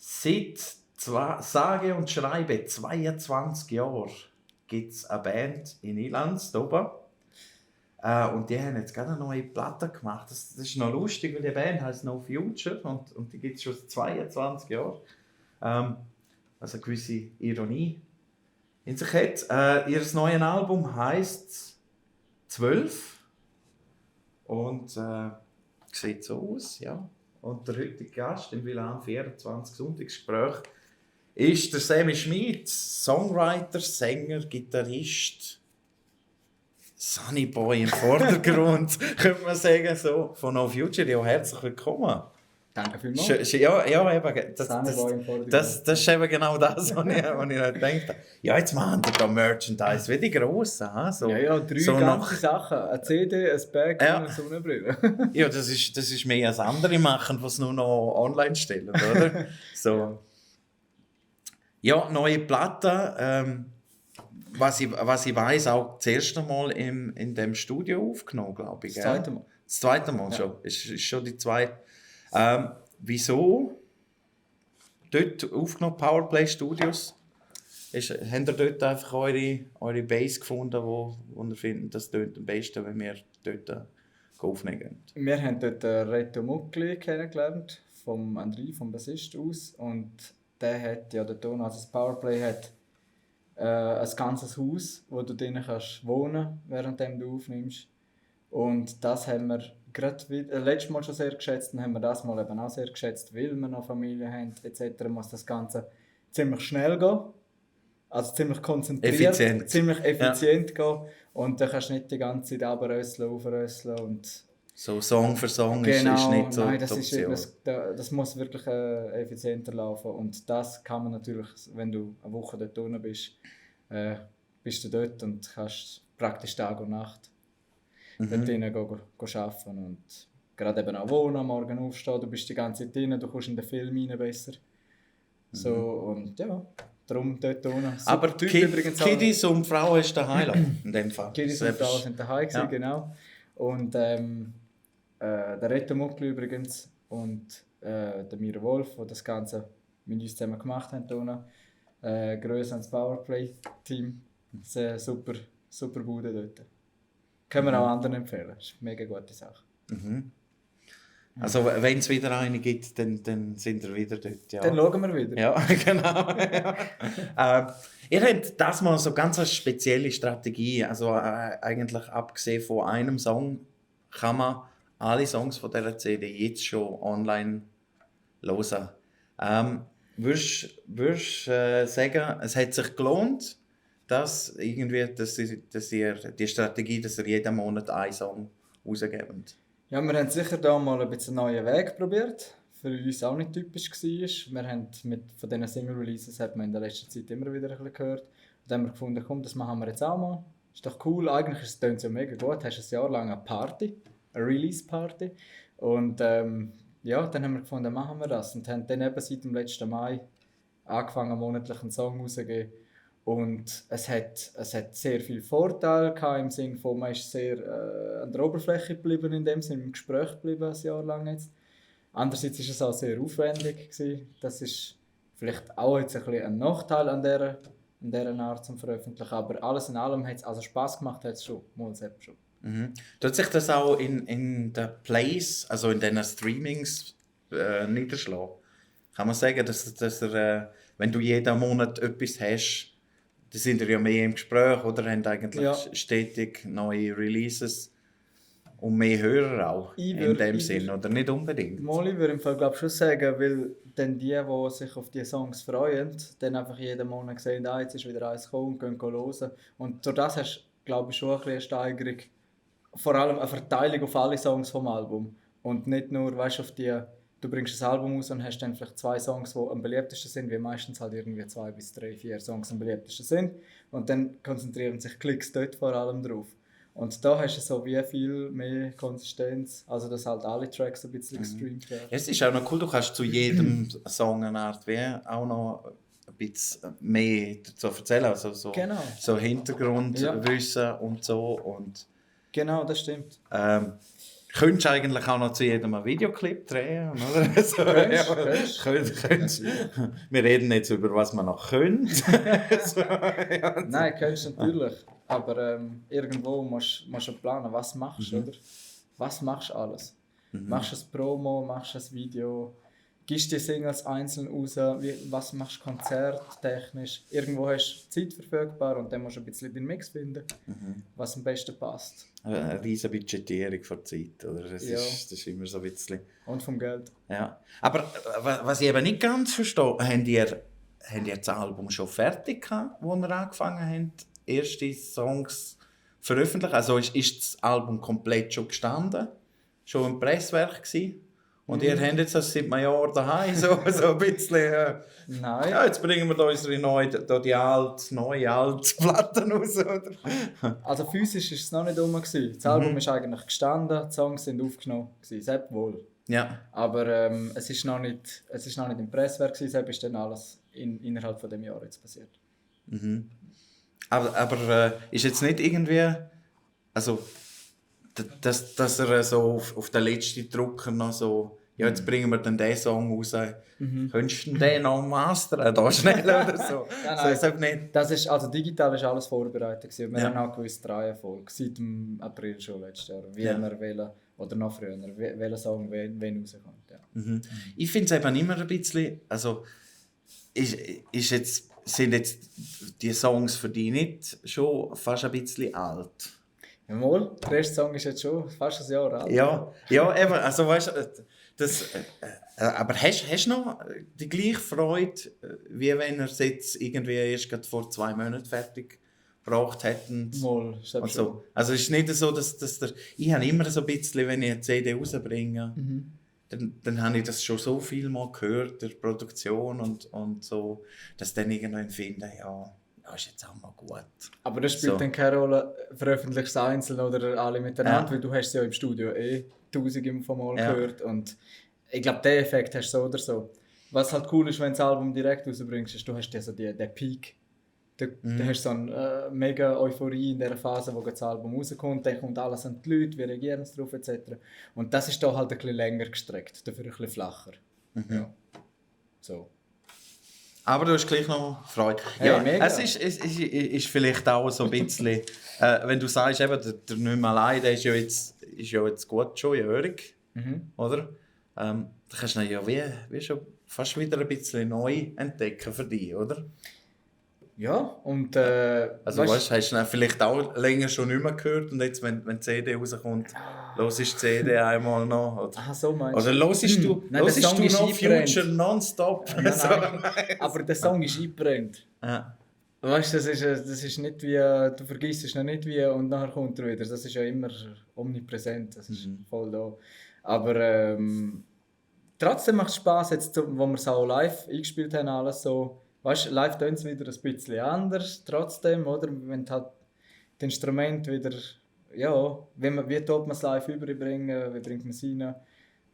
Seit sage und schreibe 22 Jahren gibt es eine Band in Ilanz, da oben. Und die haben jetzt gerade eine neue Platte gemacht. Das ist noch lustig, weil die Band heißt No Future und die gibt es schon seit 22 Jahren. Also eine gewisse Ironie in sich hat. Ihr neues Album heisst 12 und sieht so aus, ja. Und der heutige Gast im WLAN 24 Sonntagsgespräch ist der Sammy Schmid, Songwriter, Sänger, Gitarrist, Sunnyboy im Vordergrund, könnte man sagen, so, von No Future. Ja, herzlich willkommen. Danke vielmals. Ja, eben, das ist eben genau das, was ich nicht gedacht habe. Ja, jetzt machen wir da Merchandise wie die Grossen. So, ja, 3 so ganze Sachen. Eine CD, ein Bag und eine Sonnenbrille. Ja, das ist mehr als andere machen, die es nur noch online stellen, oder? So. Ja, neue Platte. Was ich weiss, auch das erste Mal in dem Studio aufgenommen, glaube ich. Das zweite Mal. Das zweite Mal schon. Ist schon die zweite. Wieso? Dort aufgenommen, Powerplay Studios. Habt ihr dort einfach eure Base gefunden, wo ihr findet, das tönt am besten, wenn wir dort aufnehmen? Wir haben dort Reto Muckli kennengelernt, vom André, vom Bassist aus. Und der hat ja dort, also das Powerplay hat ein ganzes Haus, wo du drinnen kannst wohnen, während du aufnimmst. Und das haben wir gerade letztes Mal schon sehr geschätzt und haben wir das Mal eben auch sehr geschätzt, weil wir noch Familie haben etc. muss das Ganze ziemlich schnell gehen. Also ziemlich konzentriert, ziemlich effizient gehen. Und dann kannst du nicht die ganze Zeit runterrösseln, aufrösseln und... So Song für Song genau, ist nicht so nein, das muss wirklich effizienter laufen. Und das kann man natürlich, wenn du eine Woche dort unten bist, bist du dort und kannst praktisch Tag und Nacht dort drinnen arbeiten. Und gerade eben auch wohnen, am Morgen aufstehen, du bist die ganze Zeit drin, du kommst in den Film rein besser. So, und ja, darum dort unten. Aber Kiddies und Frauen ist der Highlight in dem Fall. Kiddies und Frauen sind daheim gewesen, genau. Und der Reto Muckli übrigens und der Miro Wolf, die das Ganze mit uns zusammen gemacht haben. Grüße ans Powerplay-Team. Das ist eine super Bude dort. Können wir auch anderen empfehlen. Das ist eine mega gute Sache. Also wenn es wieder eine gibt, dann sind wir wieder dort. Ja. Dann schauen wir wieder. Ja, genau. Ihr habt das mal so ganz eine spezielle Strategie. Also eigentlich abgesehen von einem Song kann man alle Songs von dieser CD jetzt schon online hören. Würdest du sagen, es hat sich gelohnt, dass ihr die Strategie, dass ihr jeden Monat einen Song rausgebt? Ja, wir haben sicher da mal ein bisschen einen neuen Weg probiert. Für uns auch nicht typisch war. Wir haben von diesen Single-Releases hat man in der letzten Zeit immer wieder ein bisschen gehört. Und dann haben wir gefunden, komm, das machen wir jetzt auch mal. Ist doch cool, eigentlich tönt es ja mega gut. Du hast ein Jahr lang eine Release-Party. Und ja, dann haben wir gefunden, machen wir das. Und haben dann eben seit dem letzten Mai angefangen, monatlich einen Song rauszugeben. Und es hat sehr viele Vorteile gehabt, im Sinne von, man ist sehr an der Oberfläche geblieben, in dem Sinne, im Gespräch geblieben, ein Jahr lang jetzt. Andererseits war es auch sehr aufwendig gewesen. Das ist vielleicht auch jetzt ein bisschen ein Nachteil an dieser Art zum Veröffentlichen, aber alles in allem hat es also Spass gemacht, hat es schon, mal selbst schon. Tut sich das auch in den Plays, also in den Streamings niederschlagen? Kann man sagen, dass wenn du jeden Monat etwas hast, dann sind wir ja mehr im Gespräch oder haben eigentlich stetig neue Releases und mehr Hörer auch in dem Sinn, oder nicht unbedingt? Ich würde im Fall glaube schon sagen, weil dann die sich auf diese Songs freuen, dann einfach jeden Monat sehen, jetzt ist wieder eins gekommen und gehen hören. Und durch das hast du, glaube ich, schon eine Steigerung, vor allem eine Verteilung auf alle Songs vom Album. Und nicht nur, weißt, auf die, du bringst ein Album raus und hast dann vielleicht 2 Songs, die am beliebtesten sind, wie meistens halt irgendwie 2 bis 3, 4 Songs am beliebtesten sind. Und dann konzentrieren sich Klicks dort vor allem drauf. Und da hast du so wie viel mehr Konsistenz, also dass halt alle Tracks ein bisschen gestreamt werden. Es ist auch noch cool, du kannst zu jedem Song eine Art wie auch noch ein bisschen mehr dazu erzählen, also so Hintergrundwissen und so. Und genau, das stimmt. Könntest eigentlich auch noch zu jedem einen Videoclip drehen, oder? So, könntest. Wir reden jetzt über was man noch könnte. So, ja. Nein, könntest du natürlich. Aber irgendwo musst du planen, was machst du, oder? Was machst du alles? Machst du ein Promo, machst du ein Video, gibst die Singles einzeln raus, was machst du konzerttechnisch? Irgendwo hast du Zeit verfügbar und dann musst du ein bisschen den Mix finden, was am besten passt. Eine riesige Budgetierung von Zeit, oder? Das ist immer so ein bisschen... Und vom Geld. Ja. Aber was ich eben nicht ganz verstehe, habt ihr das Album schon fertig gehabt, wo ihr angefangen habt, erste Songs veröffentlichen? Also ist das Album komplett schon gestanden? Schon im Presswerk gewesen? Und ihr habt jetzt das seit einem Jahr daheim, so ein bisschen... Nein. Ja, jetzt bringen wir da unsere neue Platten raus, oder? Also physisch war es noch nicht rum. Das Album ist eigentlich gestanden, die Songs sind aufgenommen, selbst wohl. Ja. Aber es ist noch nicht im Presswerk, selbst ist dann alles innerhalb von dem Jahr jetzt passiert. Aber ist jetzt nicht irgendwie... Also, dass er so auf den letzten Drucker noch so... Ja, jetzt bringen wir dann diesen Song raus. Könntest du den noch mastern, da schnell oder so? Nein. So nicht. Das ist, also digital ist alles vorbereitet gewesen. Wir haben auch gewusst, die Reihenfolge seit dem April schon letztes Jahr. Wie wir wählen, oder noch früher, welcher Song wann rauskommt. Ja. Ich finde es eben immer ein bisschen... Also, sind jetzt die Songs für dich nicht schon fast ein bisschen alt? Jawohl, der erste Song ist jetzt schon fast ein Jahr alt. Ja, eben. Also, weißt du, aber hast du noch die gleiche Freude, wie wenn er es jetzt irgendwie erst gerade vor 2 Monaten fertig gebracht hätten? Mal, so. Also es ist nicht so, dass ich habe immer so ein bisschen, wenn ich eine CD rausbringe, dann habe ich das schon so viel mal gehört, der Produktion und so, dass dann irgendwann finde, ja, ist jetzt auch mal gut. Aber das spielt dann keine Rolle, veröffentlichst du einzeln oder alle miteinander, weil du hast es ja im Studio tausende von Mal gehört und ich glaube, den Effekt hast du so oder so. Was halt cool ist, wenn du das Album direkt rausbringst, ist, du hast ja so den Peak. Du hast so eine mega Euphorie in der Phase, wo das Album rauskommt, dann kommt alles an die Leute, wir reagieren drauf etc. Und das ist da halt ein bisschen länger gestreckt, dafür ein bisschen flacher. Ja. So. Aber du hast gleich noch Freude. Hey, ja, mega. Es ist vielleicht auch so ein bisschen, wenn du sagst, eben, der nicht mehr allein, der ist ja jetzt gut schon jährig, oder? Da kannst du ihn ja wie schon fast wieder ein bisschen neu entdecken für dich, oder? Ja, und also weißt, hast du ihn vielleicht auch länger schon nicht mehr gehört und jetzt, wenn die CD rauskommt, hörst du die CD einmal noch? Oder, so meinst du? Oder hörst du noch Future nonstop? Nein. Aber der Song ist eingebrannt. Ja. Weißt du, das ist nicht wie, du vergisst es noch nicht wie und nachher kommt er wieder. Das ist ja immer omnipräsent, das ist voll da. Aber trotzdem macht es Spass, jetzt, wo wir es auch live eingespielt haben, alles so. Weißt du, live tönt es wieder ein bisschen anders, trotzdem, oder? Wenn halt das Instrument wieder, ja, wie tut man es live überbringen, wie bringt man es rein?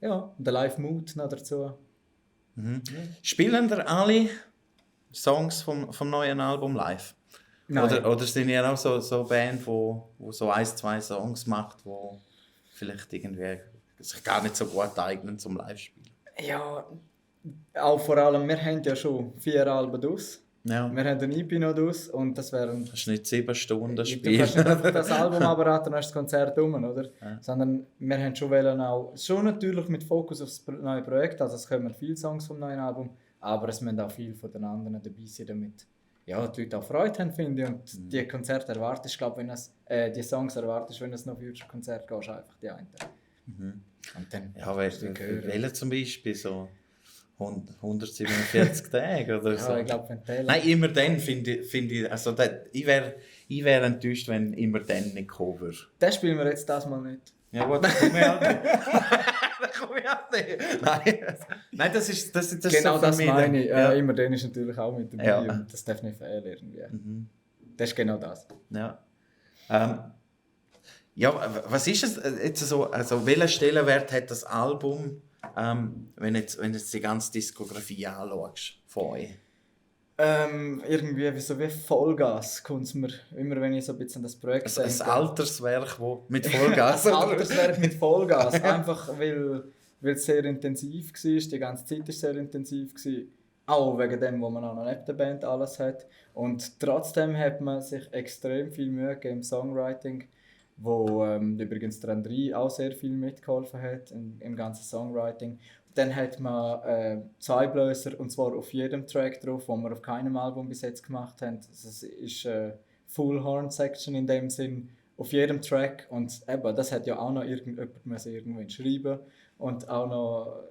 Ja, und der Live-Mood noch dazu. Spielen ihr alle Songs vom neuen Album live? Nein. Oder sind ihr auch so eine Band, die so 1-2 Songs macht, die vielleicht irgendwie sich gar nicht so gut eignen zum Live-Spielen? Ja, auch vor allem, wir haben ja schon 4 Alben aus. Ja. Wir haben ein EP noch aus und das wären... Das ist nicht 7 Stunden Du Spiel. kannst nicht einfach das Album abwarten und dann hast das Konzert rum, oder? Ja. Sondern wir haben schon natürlich mit Fokus auf das neue Projekt, also es kommen viele Songs vom neuen Album, aber es müssen auch viele von den anderen dabei sein, damit ja, die Leute auch Freude haben, finde ich. Und die Konzerte erwartest, glaube die Songs erwartest, wenn du noch für das Konzert gehst, einfach die einen. Und dann ja, welche zum Beispiel so 147 Tage oder so. Ja, ich glaube, wenn Nein, immer dann finde ich, also ich wär enttäuscht, wenn immer dann nicht kommen würde. Das spielen wir jetzt das mal nicht. Ja gut, dann komme ich halt nicht. Nein, das ist genau so das für mich, meine ich. ja. Immer den ist natürlich auch mit dabei Ja. und das darf nicht fehlen irgendwie. Das ist genau das. Ja. Ja, was ist es jetzt so, also welchen Stellenwert hat das Album, wenn du jetzt die ganze Diskografie anschaust von euch? Irgendwie wie Vollgas kommt es mir, immer wenn ich so ein bisschen an das Projekt Also ein denke. Alterswerk mit Vollgas. Ein Alterswerk mit Vollgas, einfach weil es sehr intensiv war, die ganze Zeit war sehr intensiv. Auch wegen dem, was man auch noch neben der Band alles hat. Und trotzdem hat man sich extrem viel Mühe gegeben im Songwriting, wo übrigens der André auch sehr viel mitgeholfen hat im ganzen Songwriting. Dann hat man 2 Bläser, und zwar auf jedem Track drauf, den wir auf keinem Album bis jetzt gemacht haben. Das ist Full Horn Section in dem Sinn auf jedem Track. Und eben, das hat ja auch noch irgendjemand irgendwann schreiben und auch noch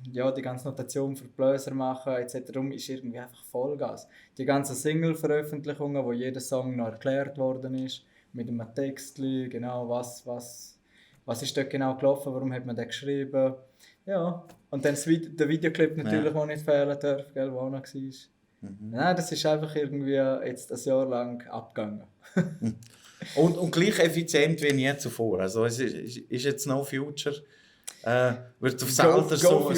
die ganze Notation für Bläser machen etc. Darum ist irgendwie einfach Vollgas. Die ganzen Single-Veröffentlichungen, wo jeder Song noch erklärt worden ist, mit einem Text, genau was ist dort genau gelaufen, warum hat man den geschrieben. Ja, und dann der Videoclip natürlich, der nicht fehlen darf, gell, der auch noch war. Nein, das ist einfach irgendwie jetzt ein Jahr lang abgegangen. Und gleich effizient wie nie zuvor. Also es ist jetzt No Future. Wird aufs Alter so...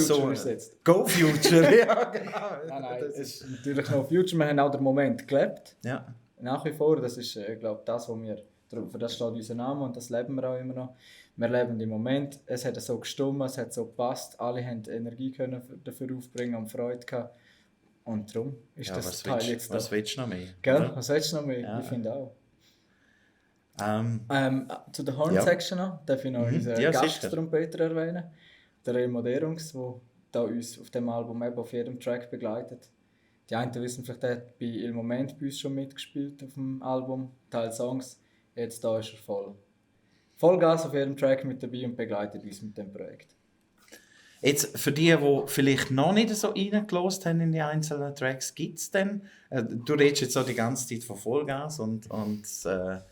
Go Future, ja genau. Nein, es ist natürlich No Future. Wir haben auch den Moment gelebt. Ja. Nach wie vor, das ist, glaube das, was wir... Für das steht unser Name und das leben wir auch immer noch. Wir leben im Moment. Es hat so gestimmt, es hat so gepasst. Alle haben Energie können dafür aufbringen und Freude gehabt. Und darum ist ja, das Teil jetzt da. Was willst du noch mehr? Gell? Was willst du noch mehr? Ja. Ich finde auch. Zu der Horn-Section noch, darf ich noch unseren Gasttrompeter erwähnen. Der Remo Derungs, der uns auf dem Album eben auf jedem Track begleitet. Die einen wissen vielleicht, der hat bei Il Moment bei uns schon mitgespielt auf dem Album, Teil Songs. Jetzt da ist er Vollgas auf jedem Track mit dabei und begleitet uns mit dem Projekt. Jetzt, für die vielleicht noch nicht so reingelassen haben in die einzelnen Tracks, gibt es denn, du redest jetzt so die ganze Zeit von Vollgas und haben ihr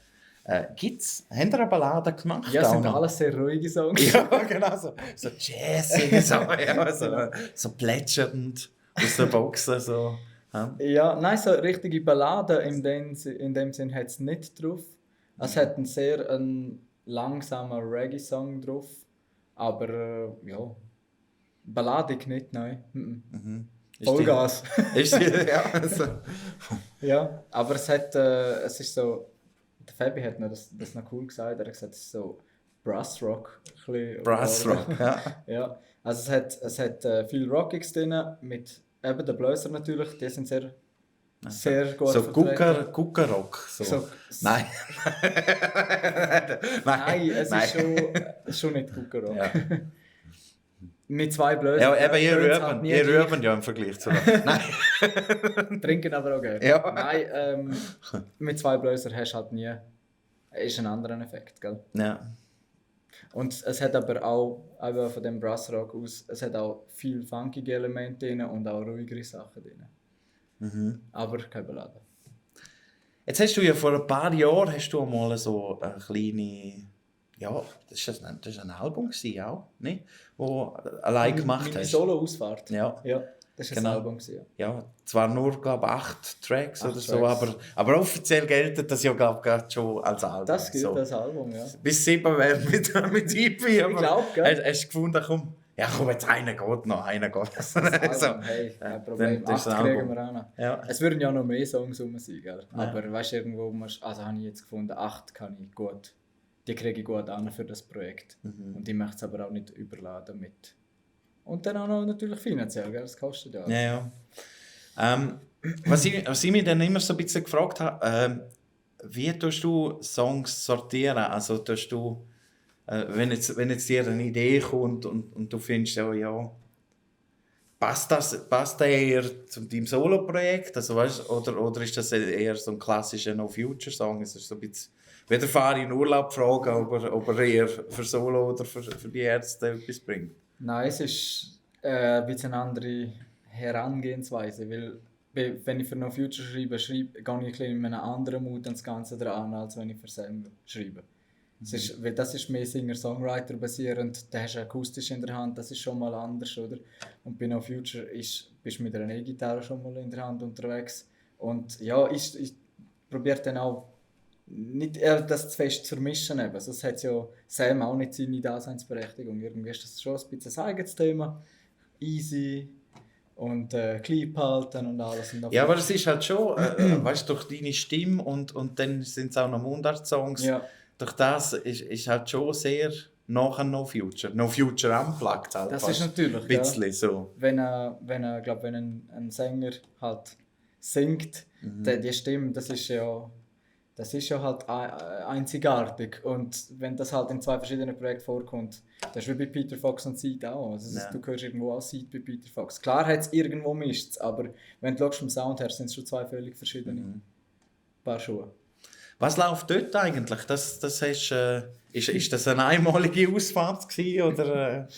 eine Ballade gemacht? Ja, sind alles sehr ruhige Songs. Ja, genau, so jazzig, so plätschernd aus der Boxen. So. Ja, nein, so richtige Balladen in dem Sinn hat es nicht drauf. Es hat einen sehr langsamen Reggae-Song drauf, aber ja, balladig nicht, nein. Vollgas. Ja, also. Ja, aber es ist so, der Fabi hat das noch cool gesagt, er hat gesagt, es ist so Brassrock. Brassrock, ja. Ja, also es hat viel Rockiges drin, mit eben den Bläser natürlich, die sind sehr gut so vertreten. Guckerrock. So. Nein. Nein, es ist schon nicht Guckerrock. Ja. Mit 2 Bläsern. Ja, eben, ihr rüben ja im Vergleich zu Nein. Trinken aber auch gerne. Ja. Nein, mit 2 Bläsern hast du halt nie. Ist ein anderer Effekt, gell? Ja. Und es hat aber auch, eben von dem Brassrock aus, es hat auch viel funkige Elemente drin und auch ruhigere Sachen drin. Aber keine Ballade. Jetzt hast du ja vor ein paar Jahren mal so eine kleine... Ja, das war ein Album auch, nicht? Wo allein gemacht hast. Meine Solo-Ausfahrt? Ja. Das war ein Album. Ja, zwar nur, glaube ich, 8 Tracks oder so, aber offiziell gilt das ja, glaube ich, schon als Album. Das gilt als Album, ja. Bis 7 wäre mit EP. Ich glaube, gell? Hast du gefunden, komm, jetzt einer geht noch. Das Album, hey, kein Problem. 8 kriegen wir auch noch. Ja. Es würden ja noch mehr Songs rum sein, gell? Ja. Aber weißt du, irgendwo habe ich jetzt gefunden, 8 kann ich gut. Die kriege ich gut an für das Projekt. Und ich möchte es aber auch nicht überladen mit. Und dann auch noch natürlich finanziell, gell? Das kostet ja. Ja. Was ich mich dann immer so ein bisschen gefragt habe, wie tust du Songs sortieren? Also tust du, wenn jetzt dir eine Idee kommt und du findest, ja, passt der eher zu deinem Solo-Projekt? Also, weißt, oder ist das eher so ein klassischer No-Future-Song? Es ist so ein bisschen weder fahre in Urlaub fragen, ob er eher für Solo oder für die Ärzte etwas bringt. Nein, es ist ein bisschen eine andere Herangehensweise, weil wenn ich für No Future schreibe, gehe ich ein bisschen mit einem anderen Mut an das Ganze dran, als wenn ich für Sam schreibe. Das ist mehr Singer-Songwriter basierend, da hast du akustisch in der Hand, das ist schon mal anders, oder? Und bei No Future bist du mit einer E-Gitarre schon mal in der Hand unterwegs. Und ja, ich probiere dann auch nicht das zu fest zu vermischen. Sonst hat ja Sam auch nicht seine Daseinsberechtigung. Irgendwie ist das schon ein bisschen ein eigenes Thema. Easy, und klein behalten und alles. Und Ja, aber es ist halt schon, weißt du, durch deine Stimme und dann sind es auch noch Mundart-Songs. Ja, Durch das ist halt schon sehr nachher No Future. No Future unplugged halt das ist fast. natürlich, Ein bisschen so. wenn ein Sänger halt singt, die Stimme, das ist ja halt einzigartig. Und wenn das halt in 2 verschiedenen Projekten vorkommt, das ist wie bei Peter Fox und Seed auch. Also Ja. du hörst irgendwo auch Seed bei Peter Fox. Klar hat es irgendwo mischt, aber wenn du schaust vom Sound her, sind es schon 2 völlig verschiedene Paar Schuhe. Was läuft dort eigentlich? Ist das eine einmalige Ausfahrt gewesen, oder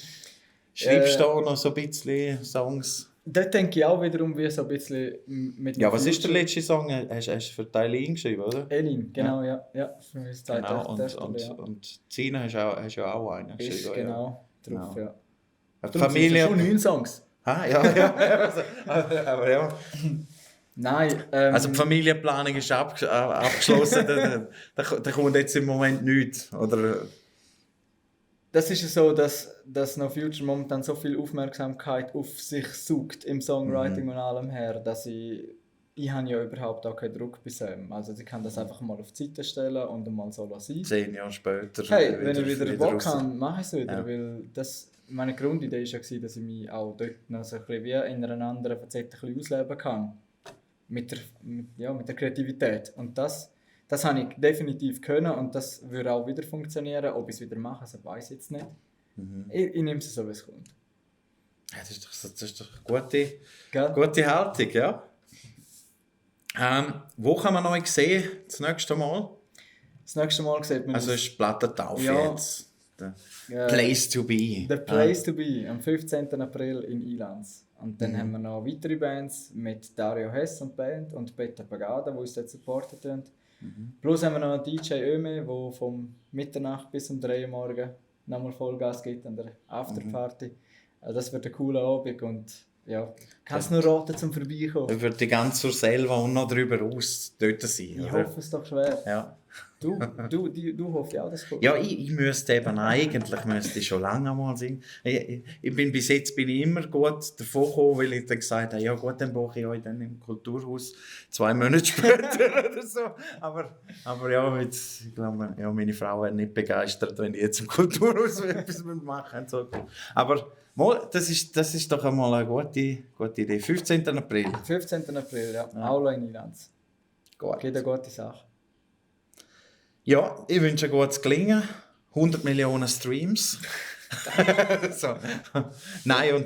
schreibst du da noch so ein bisschen Songs? Dort denke ich auch wiederum wie so ein bisschen mit Ja, was ist der letzte Song? Hast du für Eileen geschrieben, oder? Elin, genau, ja. Für mich ist Genau, ja. und Zina hast ja auch einen Ist geschrieben. genau drauf, Genau. ja. Ja. Darum sind es schon 9 Songs. Ah, ja. Aber ja. Nein, Also die Familienplanung ist abgeschlossen, da kommt jetzt im Moment nichts, oder? das ist ja so, dass No Future momentan so viel Aufmerksamkeit auf sich sucht im Songwriting und allem her, dass ich habe ja überhaupt auch keinen Druck bei Sam. Also ich kann das einfach mal auf die Seite stellen und mal so sein. 10 Jahre später. Hey, wenn ich wieder Bock raus. habe, mache ich es wieder, Ja. weil meine Grundidee war ja, dass ich mich auch dort noch so ein bisschen wie in einer anderen Facette ein bisschen ausleben kann. Mit der Kreativität. Und das habe ich definitiv können und das würde auch wieder funktionieren. Ob ich es wieder mache, das weiß ich jetzt nicht. Ich nehme es so, wie es kommt. Ja, das ist doch eine Gell? gute Haltung, ja. Wo kann man euch sehen, das nächste Mal? Das nächste Mal sieht man Also uns- ist Plattentaufe Ja. jetzt. The place to be. The Place to Be, am 15. April in Ilanz. Und dann haben wir noch weitere Bands mit Dario Hess und Band und Peter Pagada, die uns dort supporten tun. Plus haben wir noch einen DJ Öme, der vom Mitternacht bis um 3 Uhr morgen nochmal Vollgas gibt an der Afterparty. Also das wird ein cooler Abend und ja, kannst nur raten zum Vorbeikommen. Über die ganze selber und noch darüber aus dort sein. Ich oder? hoffe es doch schwer. Ja. Du hoffst ja auch, dass es kommt. Ja, ich müsste eben eigentlich müsste ich schon lange mal singen. Bis jetzt bin ich immer gut davon gekommen, weil ich dann gesagt habe, ja gut, dann brauche ich euch dann im Kulturhaus 2 Monate später oder so. Aber ja, jetzt, ich glaube, ja, meine Frau wäre nicht begeistert, wenn ich jetzt im Kulturhaus etwas machen so. Aber mal, das ist doch einmal eine gute Idee. 15. April. 15. April, ja. Aula in Ilanz. Gut. Geht eine gute Sache. Ja, ich wünsche ein gutes Gelingen. 100 Millionen Streams. So. Nein,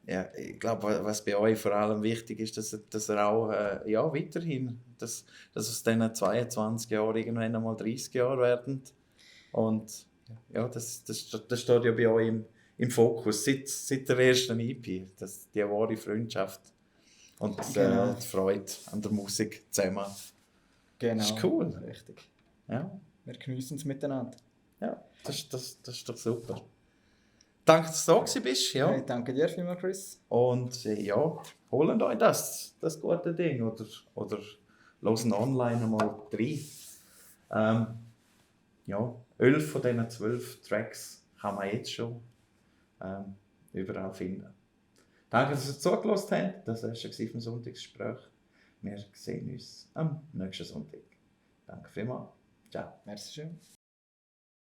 ja, ich glaube, was bei euch vor allem wichtig ist, dass ihr auch ja, weiterhin, dass aus diesen 22 Jahren irgendwann einmal 30 Jahre werden. Und ja, das steht ja bei euch im Fokus, seit der ersten EP, die wahre Freundschaft und Genau. die Freude an der Musik zusammen. Genau. Das ist cool. Richtig. Ja. Wir geniessen es miteinander. Ja, das ist doch super. Danke, dass du da gewesen bist. Ja. Hey, danke dir vielmals, Chris. Und ja, holen euch das gute Ding oder hören online einmal rein. Ja, 11 von diesen 12 Tracks kann man jetzt schon überall finden. Danke, dass ihr zugelassen habt. Das war es vom Sonntagsgespräch. Wir sehen uns am nächsten Sonntag. Danke vielmals. Ciao. Merci schön.